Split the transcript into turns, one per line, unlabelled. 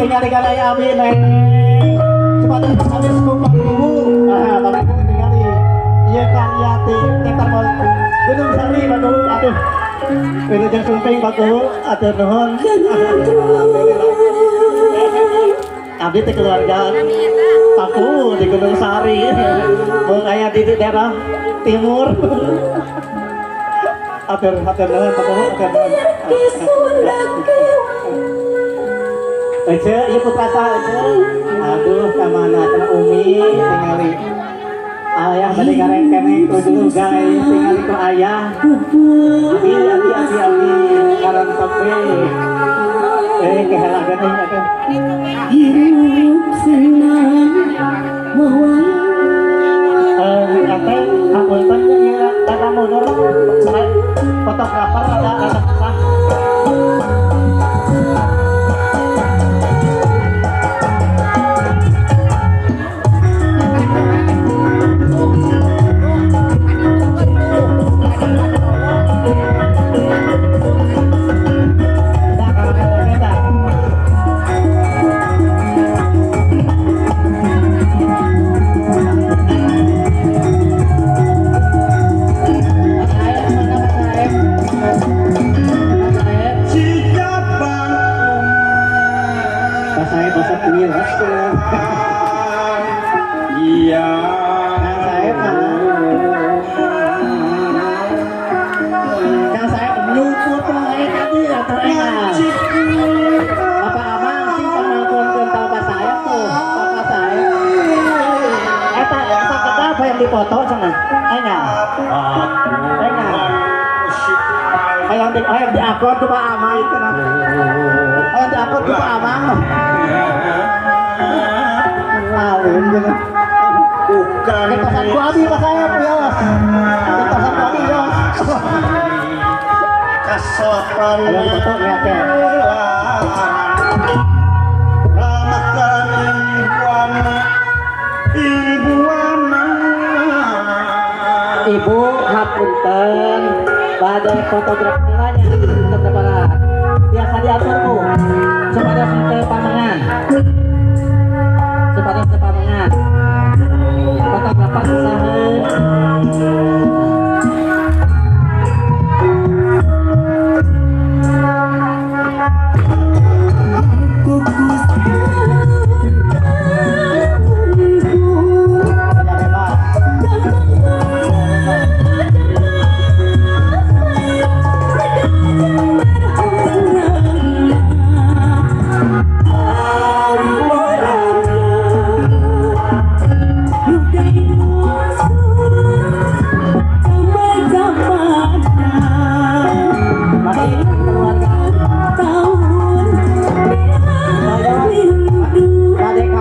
Tinggal aya abi, Neng. Supados habis ku Pak Kuwu. Ah, Pak Kuwu tinggali. Ieu karya ti Teater Gunung Sari, Pak Kuwu. Aduh. Wilujeng sumping, Pak Kuwu, atur nuhun. Alhamdulillah. Abdi teh keluarga Pak Kuwu di Gunung Sari. Mung aya di daerah timur. Atur atur nuhun, Pak Kuwu, atur nuhun. Ece, ieu putra saha, Ece? Aduh, ka mana cenah Umi tingali. Ayah bade garengkeneng ku dulu, guys, tingali ku ayah. Abi, abi, abi, abi, ngaran tepe. Eh, kehela geuning atuh.
Hirup senang mawa.
Eh, ente hapunten ieu rada mundur. Fotografer rada rada susah. Dah, kalau oke dah. Mas Aep, mana Mas Aep? Mas Aep. Mas Aep bahasa kuil.
Iya.
Kang Saep mana? Kang Saep nyumput wae tadi atau enggak? Bapak Amang sing pangnelponkeun ka Bapak Saep tuh. Bapak Saep. Eta sakedap hayang dipoto cenah. Enggak? Enggak. Hayang diupload ku Pak Amang cenah. Hayang diupload ku Pak Amang. Lain gitu.
Bukan.
Getosan ku abi, Pak Saep, yos. Getosan ku abi, yos.
Kasopan.
Ayo foto lihat ya.
Ramakan buana ibuana.
Ibu hapunten bade fotografi nanya fotografer biasa diatur, Bu, supados teu pamengan, supados teu pamengan. Fotografer saha? Ya bebas. Masih keluarga bade ka mana? Bade ka